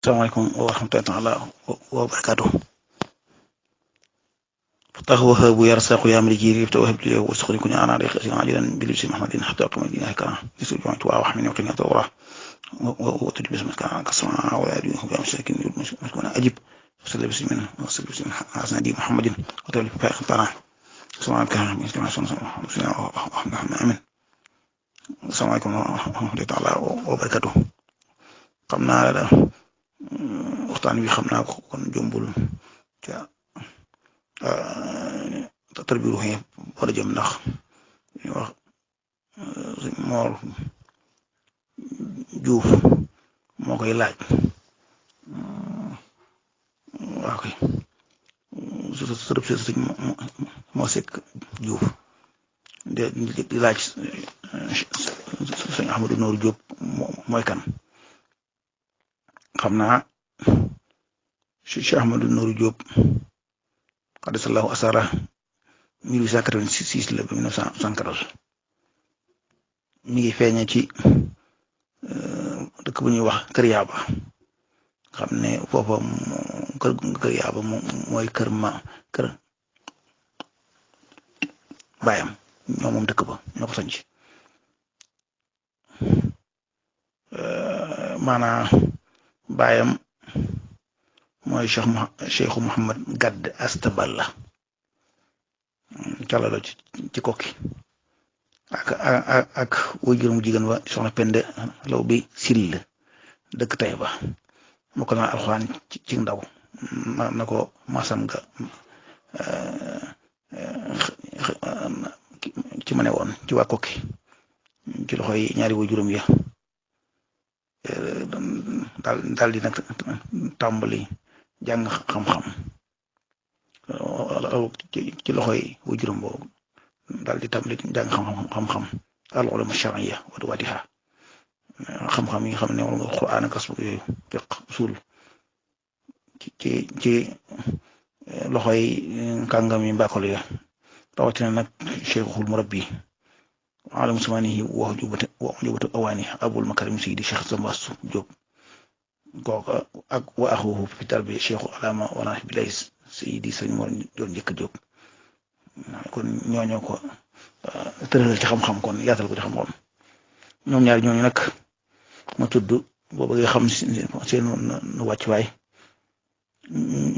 Assalamualaikum warahmatullahi taala wabarakatuh. Fatah wahab yarsaqu ya maliki rifta wahab li waskhuni kun ana ali khasi ajilan bil bismi muhammadin hatta qama dina kana yusul tu wa min qina tawra wa tudbi bismika kasma wa ali wa masakin muskuna ajib sallallahu bismina wa sallallahu bismina asna di muhammadin wa tawli fa khantana subhanaka min sallallahu amin. Assalamualaikum warahmatullahi taala wabarakatuh. Xam naa la waxtaan wi xam naa ko kon jombul ca tarbiya ruuxiya war a jëm ndax ñu wax sëñ Moor Juuf moo koy laaj waa koy sërëb sëñ moo sekk Juuf di laaj sëñ Ahmadu Nooru Jóob mooy kan. xam naa Cheikh Ahmadou Nourou Diop xadisallahu asara 1886 la ba 1914 mi ngi feeñe ci dëkk bu ñuy wax Kër Yaaba xam ne foofa kër Yaaba mooy kër baayam ñoo moom dëkk ba ñoo ko sañc maanaa baayam mooy Cheikh Mouhamad Gadd Astaballa calalo ci kokki ak waajuram jigéen wa soxna Pende Law bi Sill dëkk Tayba moo ko naa alxuraan ci ndaw na ko masam nga ci ma ne woon ci waa kokki ci loxoy ñaari waajuram ya daal di nag tàmbali jàng xam-xam ci loxoy waajuram boobu daal di tàmbali jàng xam-xam al-ulum ash-shar'iyya wa dawaatiha xam-xam yi nga xam ne wala nga Qur'aan ak yooyu fiqh usul ci loxoy kàngam yi mbàkkol ya rawatina nag cheikhul murabbi alam samanihi wa jubatu awani abul makarim sidi Cheikh Sambasu Diop kooka ak wa axuhu fi tarbiya cheikhu alama wana bilay sidi sëñ Mor doon njëkk Diop kon ñooñoo ko tëralal ci xam-xam kon yaatal ko ci xam-xam ñoom ñaar ñooñu nag ma tudd boo bëggee xam seen wàccuwaay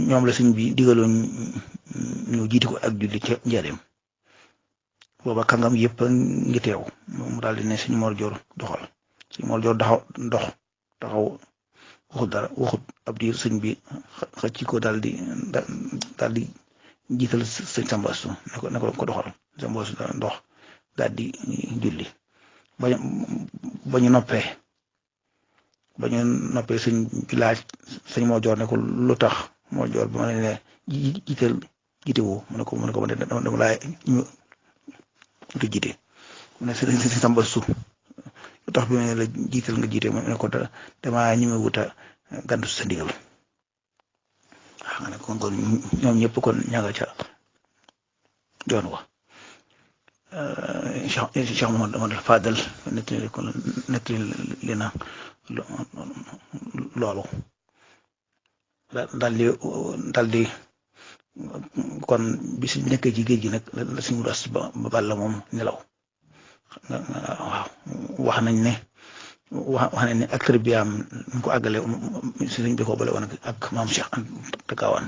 ñoom la sëñ bi digaloon ñu jiiti ko ak julli ca njaareem booba kàngam yëpp ngi teew mu daal di ne sëñ Mor Joor doxal sëñ Mor Joor taxaw waxut dara waxut ab diir sëñ bi xëcc ko daal di jiital sëñ Sambasu ne ko doxal Sambasu ndox daal di julli ba ñu noppee sëñ bi laaj sëñ Mor Joor ne ko lu tax Mor Joor ba ma ne jiite woo mu ne ko dama laay ñu nga jiite mu ne sëñ Sambasu lu tax bi ma ne la jiital nga jiite mu ne ko damaa ñëwee wuta gàntu sa ndigal waaw nga ne kon ñoom ñëpp kon ña nga ca yoon wa Cheikh Mouhamadou Fadal nettali na loolu daal di kon bis bi nekkee ci géej gi nag la suñu ras ba balla moom nelaw waaw wax nañ ne acteur bi am ñu ko àggale sëñ bi ko bale woon ak maam Cheikh Anta Gaawaan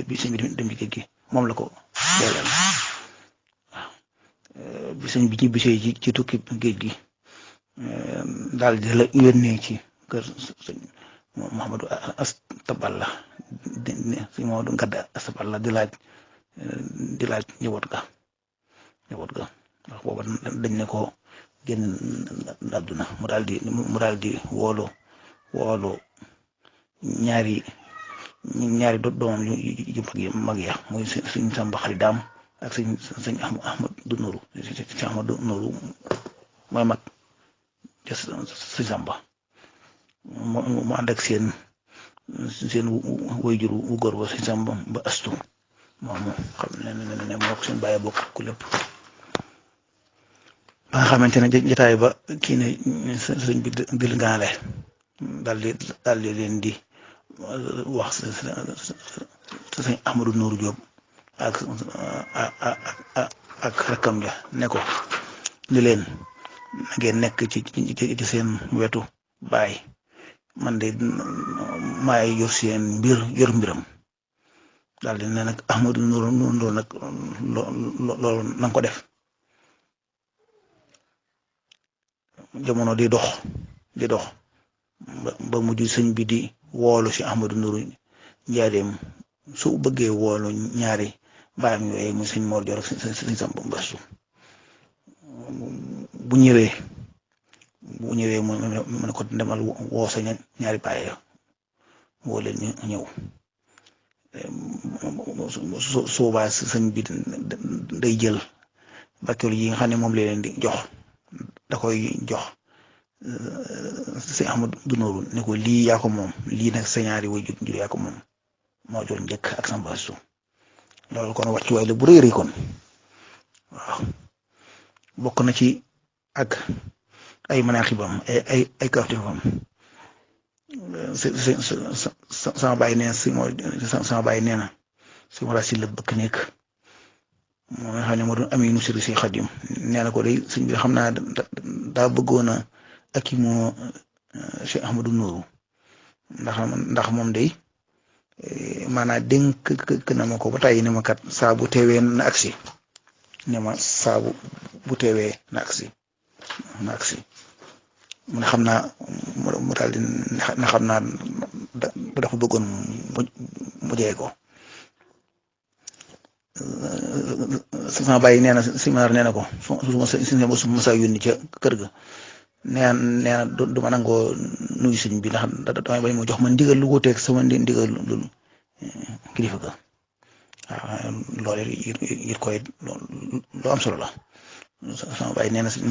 bi sëñ bi dem ci géej gi moom la ko booleel waaw bi sëñ bi ci bisee ci tukki géej gi daal di la yónnee ci kër sëñ Mouhamadou Astaballa sëñ Mouhamadou Gadd Astaballa di laaj njaboot ga ndax booba dañ ne ko génn àdduna mu daal di woolu ñaari doomam yu mag ya muy sëñ Samba Xari Daam ak sëñ Ahmadu Nooru sëñ Ahmadu Nooru mooy mag ca sëñ Samba mu ànd ak seen waajur wu góor ba sëñ Samba ba astu moomu xam ne moo ko seen bàyyi bokk ku lépp ba nga xamante ne jotaay ba kii ne sëriñ bi dil ngaale daal di leen di wax sëñ Ahmadou Nourou Diop ak ak rakkam ja ne ko li leen ngeen nekk ci seen wetu baay man de maay yor seen mbir yor mbiram daal di ne nag Ahmadou Nourou nag loolu na nga ko def. jamono di dox ba mujj sëñ bi di woolu si Ahmadou Nourou njaareem su bëggee woolu ñaari baayam yooyu muy sëñ Mor Joor ak sëñ Samba Mbastu bu ñëwee mu ne ko demal woo sa ñaari baay woo leen ñu ñëw soobaa sëñ bi day jël bakkeelu yi nga xam ne moom la leen di jox da koy jox sëñ Ahmadou Nourou ne ko lii yaa ko moom lii nag sa ñaari way jur yaa ko moom moo jël njëkk ak Samba Mbastu loolu kon wàccuwaay la bu rëy rëy kon waaw bokk na ci ak ay manaaxibam ay kawtifam sama bàyyi nee na si ma si la bëkk nekk moo nga xam ne moo doon aminu siri si Xadim nee na ko day sëñ bi xam naa daa bëggoon a ak i moo Cheikh Ahmadou Nourou ndax moom day maanaam dénk na ma ko ba tàyyi ne ma kat saa bu teewee na agsi ne ma saa bu teewee na agsi mu ne xam naa mu daal di ne xam naa dafa bëggoon mu jee ko sama bàyyi nee na si maar nee na ko su ma saa yónni ca kër ga nee na du ma nangoo nuyu sëñ bi ndax damay bañ mu jox ma ndigal lu wuteeg sama ndigal lu kilifa ga waaw loolu it koy lu am solo la sama bàyyi nee na sëñ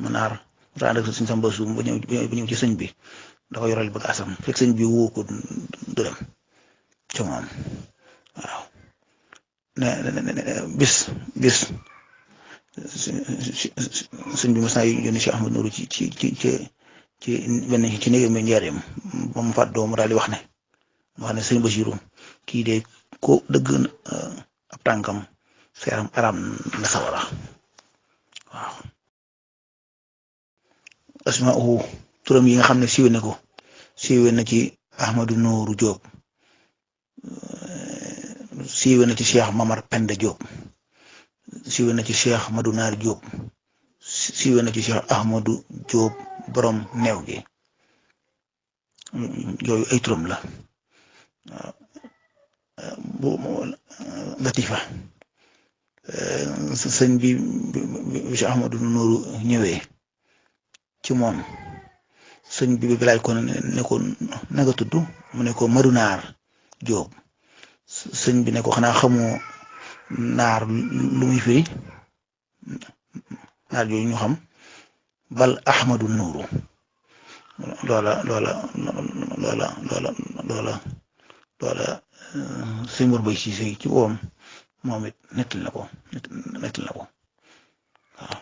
Manaar ànd ak sëñ Samba Mbastu ba ñëw ci sëñ bi da ko yoral bagaasam fekk sëñ bi woo ko du dem ca moom waaw bis sëñ bi mos naa yónni Cheikh Ahmadou Nourou ci benn ci néegam bi njaareem ba mu fàttoo mu daal di wax ne sëñ Basiru kii de ko dëgg ab tànkam seeram aram na sawara waaw asmaahu turam yi nga xam ne siiwee na ci Ahmadou Nourou Diop siiwee na ci Cheikh Mamar Penda Diop siiwee na ci Cheikh Madou Naar Diop siiwee na ci Cheikh Ahmadou Diop borom neew gi yooyu ay turam la bu latifa sëñ bi Cheikh Ahmadou Nourou ñëwee ci moom sëñ bi laaj ko ne ko nanga tudd mu ne ko Madou Naar Diop sëñ bi ne ko xanaa xamoo naar lu muy firi naar yooyu ñu xam bal Ahmadou Nourou loola sëñ Mor Bay Siise ci boppam moom it nettal na ko waaw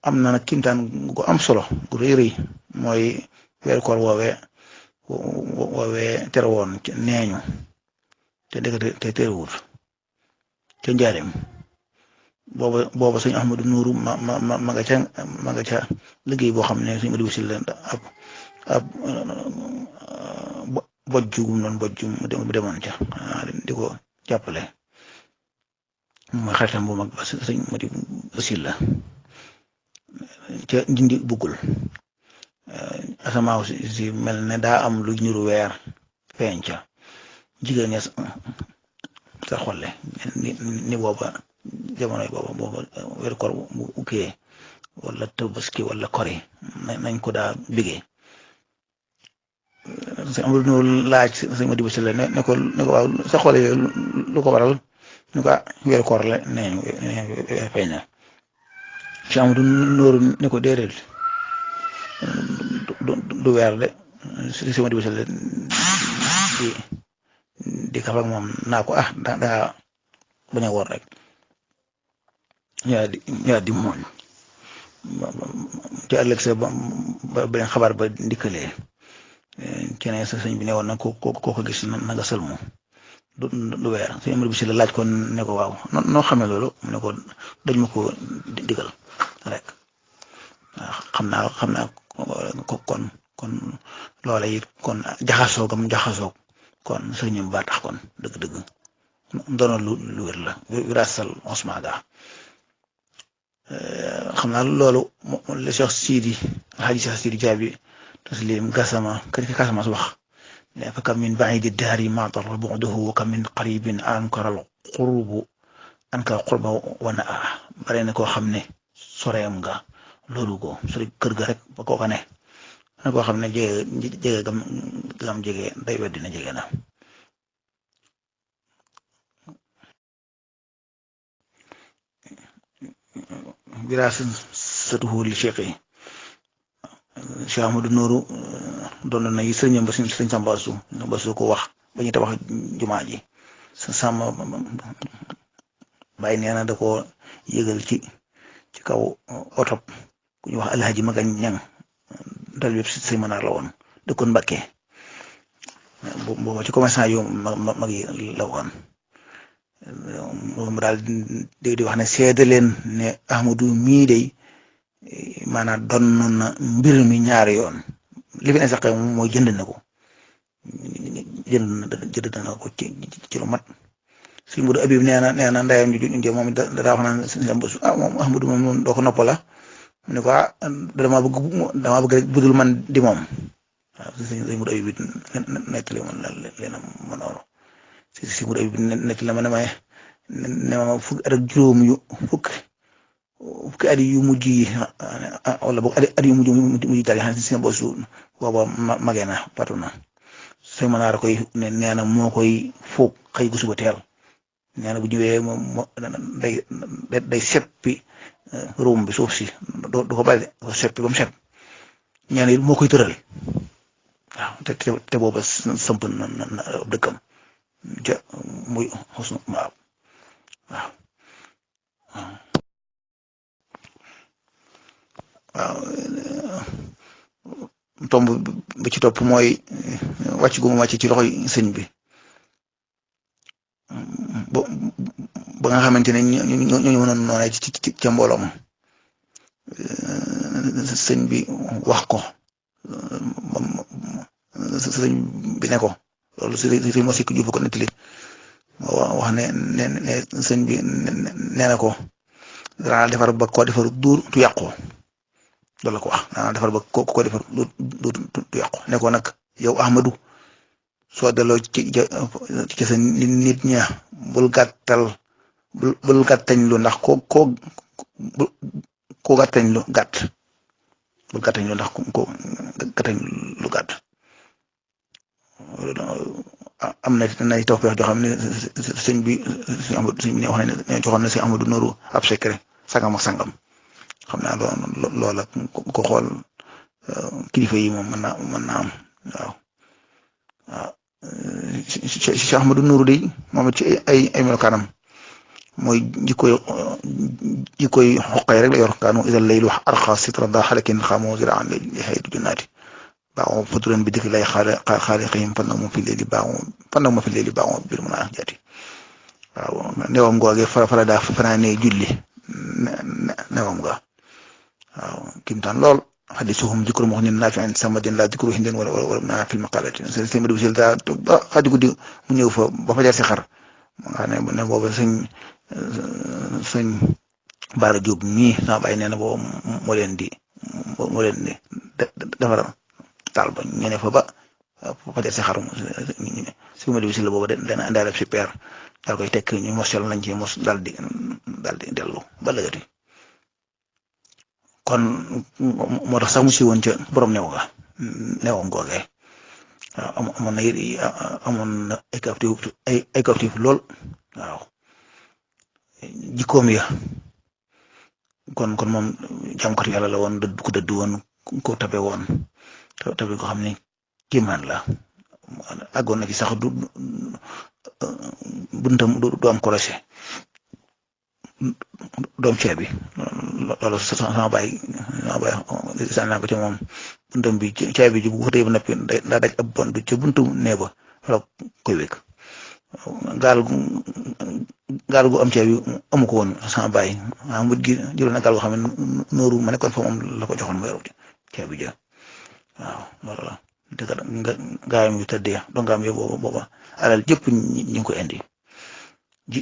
am na nag kimtaan gu am solo gu rëy rëy mooy weeru koor woowee tere woon neeñu te dëgg te terewul ca njaareem booba sëñ Ahmadou Nourou ma nga ca liggéey boo xam ne sëñ Madiou Sylla ab bojju gum noonu bojju mu demoon ca di ko jàppale mooy xaritam bu mag ba sëñ Madiou Sylla ca Ndindi buggul asamaaw si mel ne daa am lu ñuru weer feeñ ca jigéen ña sa xolle ni booba jamonoy booba weeru koor bu ukkee wala tabaski wala kori nañ ko daa bigee sëñ Amadou Nourou laaj sëñ Madiou Sylla ne ko waaw sa xolle yooyu lu ko waral ñu ko weeru koor la neeñu feeñ na sëñ Amadou Nourou ne ko déedéet du weer de sëñ Madiou Sylla di kaf ak moom naa ko daa bañ a woor rek yaa di mooñ te ëllëg sa ba beneen xabaar ba ndikkalee keneen sa sëñ bi ne woon na ko gis na nga sëlmu du weer sëñ Amar bi si la laaj ko ne ko waaw noo xamee loolu mu ne ko dañ ma ko digal rek waaw xam naa ko kon loola it kon jaxasoo gam jaxasoo kon sëriñam baa tax kon dëgg-dëgg ndono lu wér la wirasal osma ga xam naa loolu le Cheikh Sidi alxaaji Cheikh Sidi Jaabi taslim Gassama kañ ka Casamance wax ne fa kam min baidi daari ma darra bu'duhu wa kam min qaribin ankara qurba wa naa bare na koo xam ne soreem nga loolu ko sori kër ga rek ba kooka ne na koo xam ne jege gam jege day weddi na jege na wirasatuhu li cheikh yi Cheikh Ahmadou Nourou doon na yi sëriñam ba sëriñ Sambasu ko wax ba ñu tabax jumaa ji sama bàyyi nee na da ko yëgal ci kaw oto ku ñu wax alhaji Maga Ñang dal bépp sëñ Manaar la woon dëkkoon Mbàkke booba ci commerçant yu mag yi la woon moom daal di wax ne seede leen ne Ahmadou mii day maanaam doon na mbir mi ñaari yoon li fi ne sax mooy jënd na ko jënd na ko ci lu mat suñ Mudu Abib nee na ndeyam ji moom daa wax naan moom Ahmadou moom doo ko noppala mu ne ko damaa bëgg rek budul man di moom waaw suñ Mudu Abib nettali man leen ma noonu si Mudu Abib nettali la ma ne ma fukki at ak juróom yu fukki at yu mujj yi wala boog at yu mujj daal xam ne si bosu booba magee na patu na sëñ Manaar koy nee na moo koy foog xëy gu suba teel nee na bu ñëwee moom day seppi ruum bi suuf si du ko bàyyi ko seppi ba mu set ñaan it moo koy tëral waaw te booba samp na dëkkam ja muy xosnu waaw tomb bi ci topp mooy wàcc gu mu wàcc ci loxoy sëñ bi ba nga xamante ne ñooñu mënoon noone ca mbooloom sëñ bi wax ko sëñ bi ne ko loolu si mo sikk juufa ko nettali wax ne sëñ bi nee na ko danaa defar ba koo defar duur tu yàqu loolu la ko wax danaa defar ba ko defar duur tu yàqu ne ko nag yow Ahmadou soo delloo ci sa nit ña bul gàttañ lu ndax ko gàttañ lu gàtt bul gàttañ lu ndax ko gàttañ lu gàtt am na nay tawfeex joo xam ne sëñ bi ne wax ne joxoon na si Ahmadou Nourou ab secret sangam ak sangam xam naa loola ko xool kilifa yi moom mën naa am waaw Cheikh Ahmadou Nourou de moom it ci ay melokaanam mooy jikkoy xoqay rek la yor kaanu idal laylu arxa sitra da xalakin xamoo ziraan li xaytu junnaati baaxoo futuran bi dëkk lay xaale xëyim fan mu fi léegi baaxoo bir mun a jaati waaw newam googe fara daa fanaanee julli newam ga waaw kimtaan lool xadisuhum dikru muxnin naafi'in samadin la dikru hindin wala naa fil maqalati sëñ Madu Bisil daa ba xaaju guddi mu ñëw fa ba fajar si xar nga xam ne booba sëñ Baara Jóob mii sama bàyyi nee na booba moo leen di defar taal ba ñu ne fa ba fajar si xar sëñ Madu Bisil booba dana indaale si peer daal koy tekk ñu mosel lañ ci mos daal di dellu ba lëgati kon moo tax sax mu si woon ca borom newam googee waaw amoon na ay captif lool waaw jikkoom ya kon moom jàmkat yàlla la woon ko dëdd woon ko tabe woon tabe ko xam ne kiimaan la àggoon na ci sax buntam du am korosé doom ceeb bi loolu sama baay sànni naa ko ci moom ndëm bi ceeb bi ji bu xëtee ba noppi daa daj ab bon bi ca buntu nee ba wala koy wékk gaal gu am ceeb bi amu ko woon sama baay mujj gi jëloon na gaal goo xam ne nooru ma nekkoon fa moom la ko joxoon mu yor ceeb bi ja waaw loolu la te kat gaayam yu tëddee dongaam yo booba alal jëpp ñi ngi ko indi ji